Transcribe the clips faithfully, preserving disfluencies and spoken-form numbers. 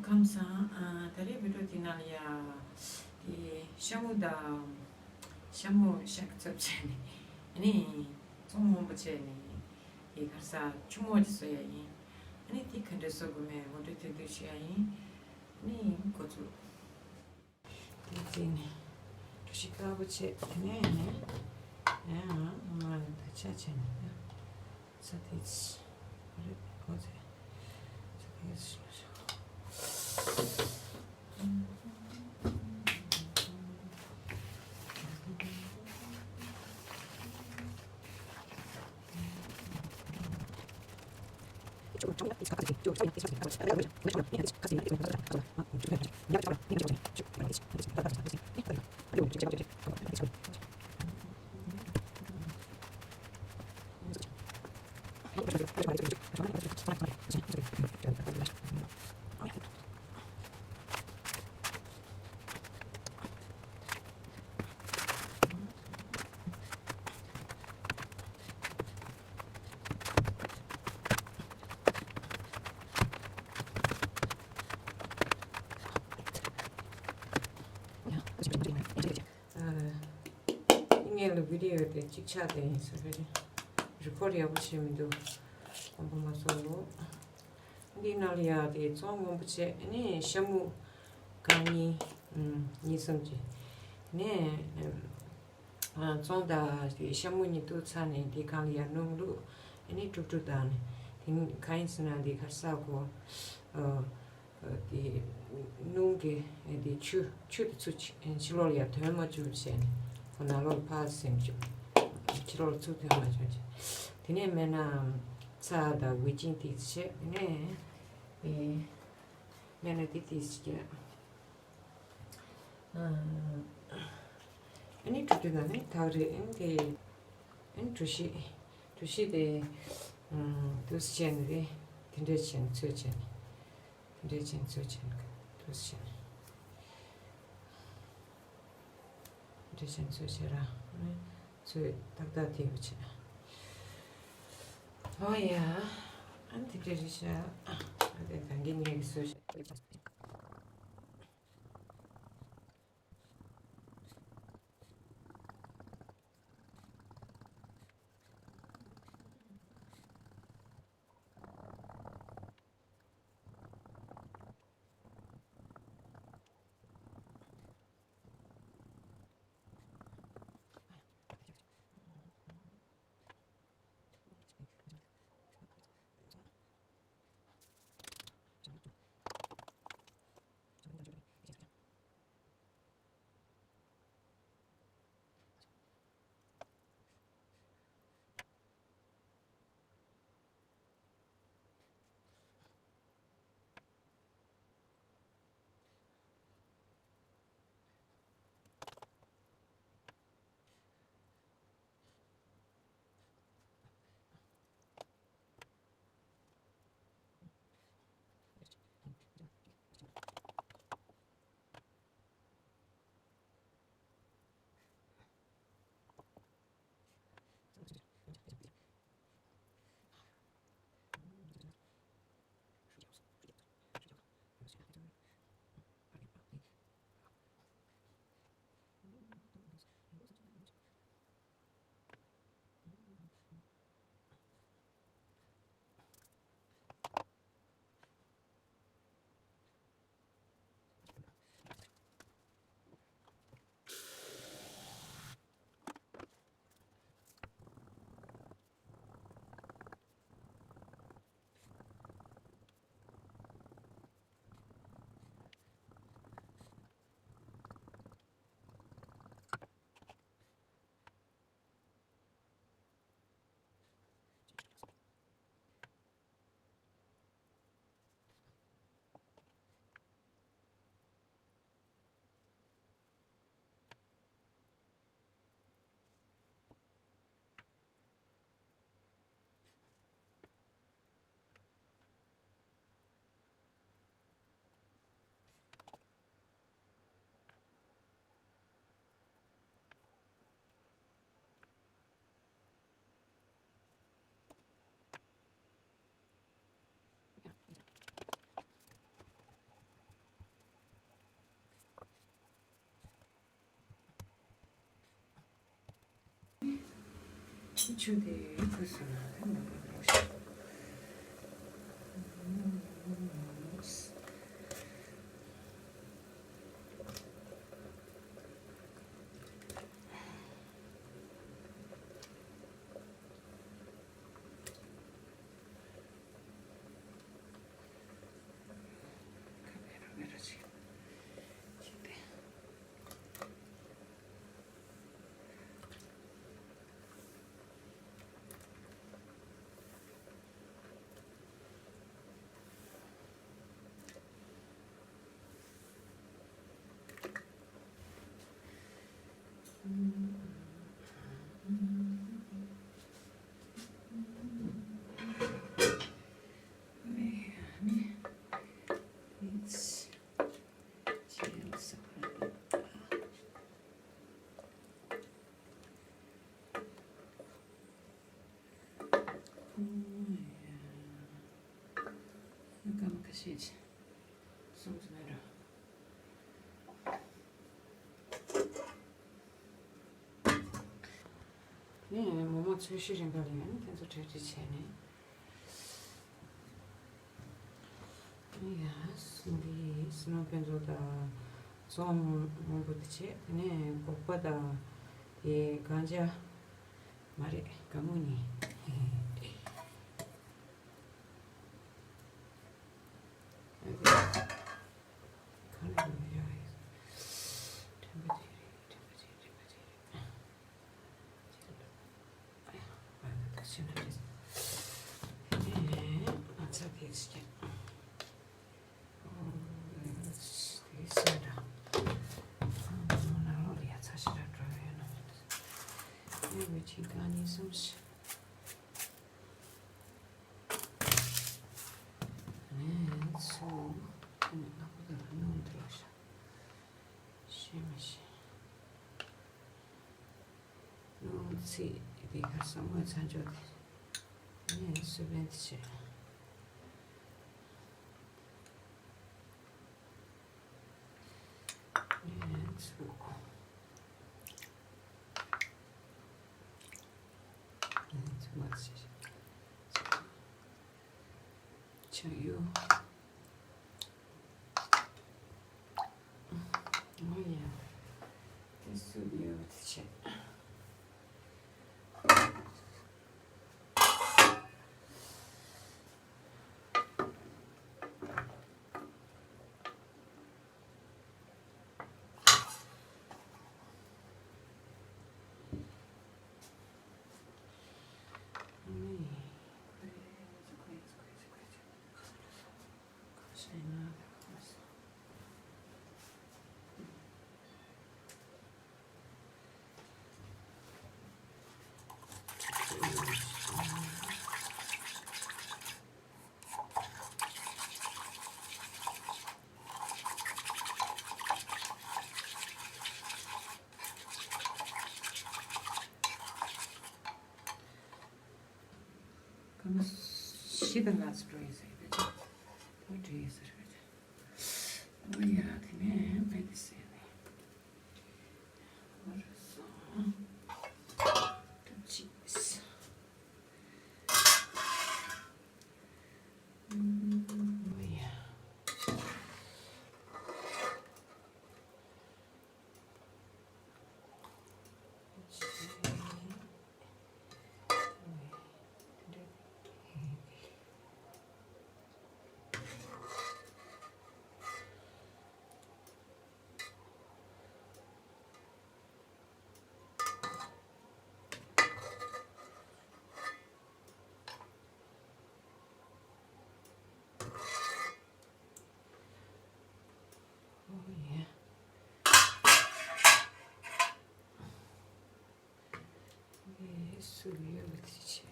ཁམས་བཟང་། ཨ། ད་རེས་བི་ཌི་ཡོ་དེ་ནང་ལ་ཡ། དེ་ཤ་མུ་དང་། ཤ་མུ་ཤ་ཚབ་བྱས་ནས། ཨ་ནི། ཙོང་སྔོན་པོ་བྱས་ནས། དེ་ག་རེ་ཟ། ཆུ་མོག་ཅིག་བཟོ་ཡ་ཡིན། ཨ་ནི་དེ་ག་འདྲ་བཟོ་དགོས་མེད་ངོ་སྤྲོད་ཐུང་ཐུང་ཞུ་ཡ་ཡིན། ཨ་ནི་འགོ་ཚུགས། དེ་བྱས་ནས་གྲོ་ཞིབ་དཀར་པོ་བྱས། དེ་ནས་ནས་ཡང་ང་ལ་ད་ཆ་བྱས་ནས་ས་དེ་ཚི་རེད་གོ་ཚེ་ས་དེ་ཚི་ལ་ཤོག་ངས་ལ་བི་ཌི་ཡོ་དེ་གཅིག་ཆགས་དེ་ཡིན་ས་རེད། རི་ཀོཌ་ཡག་པོ་བྱས་མི་འདུག་དཀོན་པོ་མ་སོང་། འདི་ནང་ལ་ཡ་དེ་ཙོང་སྔོན་པོ་བྱས། ཨ་ནི་ཤ་མུ་གང་གཉིས། ཨུམ། གཉིས་གསུམ་ཅིག་ནས། ཨ། ཙོང་དང་དེ་ཤ་མུ་གཉིས་བཏུགས་ཚར་ནས་དེ་གང་ལ་ཡ་སྣུམ་བླུགས། ཨ་ནི་དཀྲུག་དཀྲུག་བཏང་ནས་དེ་གང་ཡིན་ཟེར་ན་དེ་ག་རེ་ཟ་གོ། ཨ། དེ་སྣུམ་གྱི་དེ་ཆུ་ཆུ་དེ་ཚུར་ཕྱི་ལོགས་ལ་ཡ་ཐོན་མ་བཅུག་བྱས་ནས་ཁོ་ནང་ལོགས་ལ་ཕར་ཟིན་བཅུག་ཕྱི་ལོགས་ལ་ཚུར་ཐོན་མ་བཅུག་བྱས། དེ་ནས་མེད་ན་ཚྭ་དང་ཝེ་ཅིན་དེ་བྱས། དེ་ནས་དེ་མེད་ན་དེ་དེ་བྱས། ཨ་ནི་དཀྲུག་དཀྲུག་ན་ནི་ཐག་རེད། ཨ་ནི་དེ་ཨ་ནི་གྲོ་ཞིབ་གྲོ་ཞིབ་དེ་དུས་བྱས་ནས་རེད། དེ་འདྲས་བྱས་ནས་ཚོས་བྱས་ནས། དེ་འདྲས་བྱས་ནས་ཚོས་བྱས་ནས་དུས་བྱས་ནས། དེ་འདྲས་བྱས་ནས་ཚོས་བྱས་ར། ཨ་ནི་ཚོས་ཏག་ཏག་དེ་བྱས། ཨོ་ཡ། ཨ་ནི་དེ་འདྲས་རེད་ཤག་ཨ་དེ་ད་གིན་ངས་ཀྱི་ཚོས་བྱས། ཆུ་དེ་ཁུ་སུ་ན་དེ་མ་པ་རོ་ཤ། སྐར་མ་ཁ་ཤས་ཤིག་སོང་ཟིན་པ་རེད། ནས་མོག་མོག་ཚོས་གཞི་རིང་ག་ལ་ཡོད་ན་དེ་ཚོ་གྲ་སྒྲིག་བྱས་ནས། ཡ། འདི་སྣུམ་དཔོན་ཚོགས་དང་ཚོགས་མང་པོ་དེ་བྱས། དེ་ནས་སྒོག་པ་དང་དེ་གང་ཅི་མ་རེད། དགའ་མོ་ནི། གང་ལ་ཡོད་ཡ། དྲན་པ་ཅིག་རེད། དྲན་པ་ཅིག་དྲན་པ་ཅིག་རེད། ཨ་ཡ། ཨ་ད་ད་ཤི་ན་རེད། དེ་ནས་ང་ཚ་དེ་ཞིག་ཨོ་དེ་ཤི་ན་འདྲ། ཨ་ནང་ལོགས་ལ་ཡ་ཚ་ཞིག་འདྲ་འགྲོ་ཡོད་ན་མ་གཏོགས། ཡོད་མི་ཅིག་གང་ཉིད་གསུམ་ཞིག་ངས་ཚུར་ཁ་ནས་ལག་པ་དེ་ལ་སྣུམ་དེ་ལ་ཤ། ཤེས་མི་ཤེས། སྣུམ་ཚིག་དེ་ག་ས་མོ་ཚ་འཇོག་དེ་ངས་སུ་བན་དེ་བྱས། ངས་ཚུར། ཆ་ཡོ། ཨོ་ཡ། དེ་སུ་ཡོད་ཆེ། སྐར་མ་བཞི་དང་ལྔ་ཙམ་འགྲོ་ཡིན་ཟེར་བས། ད་འགྲོ་ཡིན་ཟེར་བས། ཨོ་ཡ། དེ་ནས་བས་དེ་ཟེར་ནས། ཨོ་རེད་སོང་། ད་ཅིག་ཨོ་ཡ། ཨོ་ཡ། ངས་སུ་ཡོད་པ་དེ་བྱས།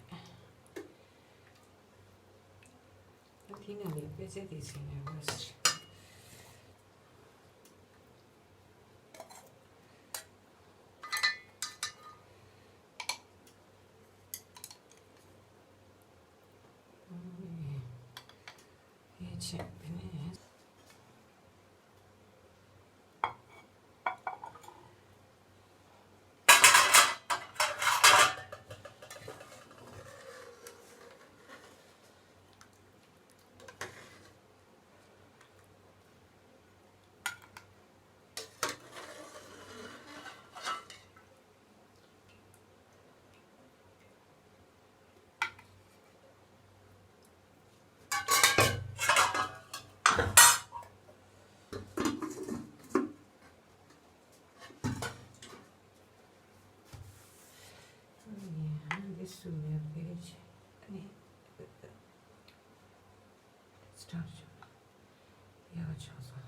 ཨ་དེ་ནང་ལས་པད་ཚལ་དེ་བྱས་ནས་བ་ཟེར། ཡེ་ཆེ་དེ་ནས། ཅང་ཞིག་ཡག་ཆོག་སོང་།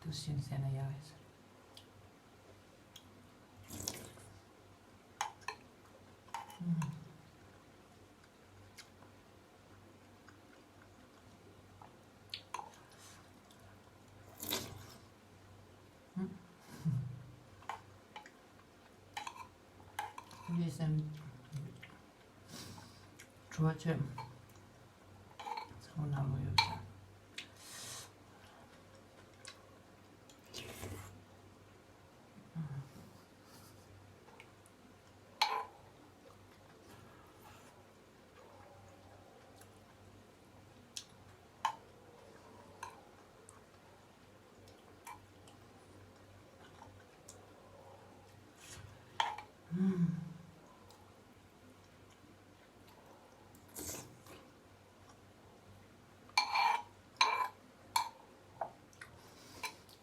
དུ་ཤིན་སེ་ན་ཡ་ཡ་ཟེར། འདི་སེམས་དྲོ་བ་ཆེ། ཚང་མ་ནང་ལོགས་ཡོད་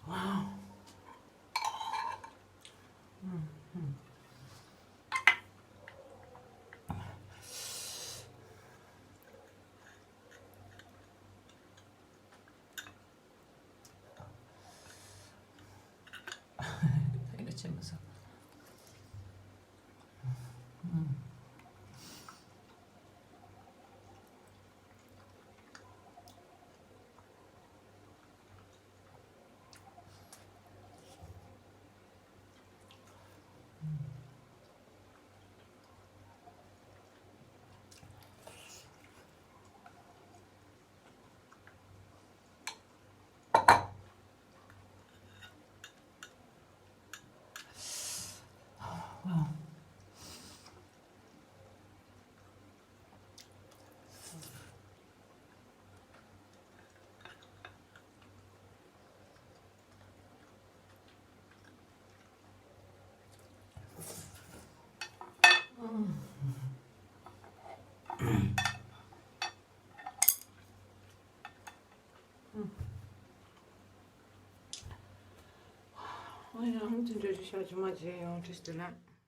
ས། ད་ཡིན་ན་ཆེ་མ་ས། ཨོ་ཡང་དེ་འདྲ་ཞིག་བྱ་རྒྱུ་མ་བྱས་ཡང་བྲིས་ཏེ་ལ།